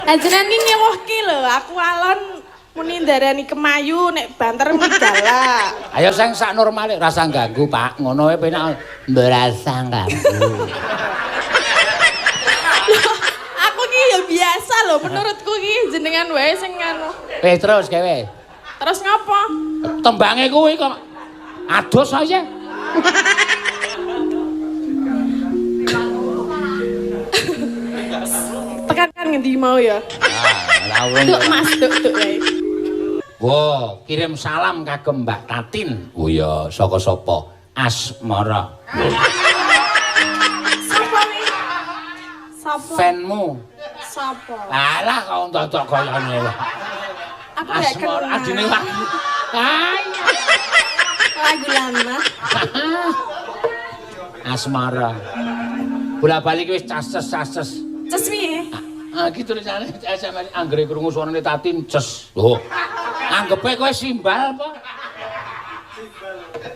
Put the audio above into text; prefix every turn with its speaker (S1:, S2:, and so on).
S1: Lah jenengan ki ngewuhke lho, aku alon muni ndarani kemayu nek banter muni galak.
S2: Ayo sing sak normale rasa ganggu, Pak. Ngono wae penak berasa ganggu.
S1: Aku ki ya biasa lho, menurutku ki jenengan wae sing nganu.
S2: Wis terus gawe.
S1: Terus ngopo?
S2: Tembange kuwi kok adus aja.
S1: Tekan kan ngendi mau ya?
S2: Ah, lah
S1: Duk Mas, duk duk wae.
S2: Wo, kirim salam kagem Mbak Tatin. Oh iya, saka sapa? Asmara.
S1: Sapa wi? Sapa?
S2: Fanmu.
S1: Sapa?
S2: Alah kok ndodok kayane.
S1: Aku gak
S2: Asmara
S1: kenal.
S2: adine lagi. Ay,
S1: Lagu lama.
S2: Asmara. Bola-balik wis cases-cases.
S1: Terus piye?
S2: Ah, iki tulisane SMS anggere krungu suarane Tatin ces. Lho. Anggepe kowe simbal apa?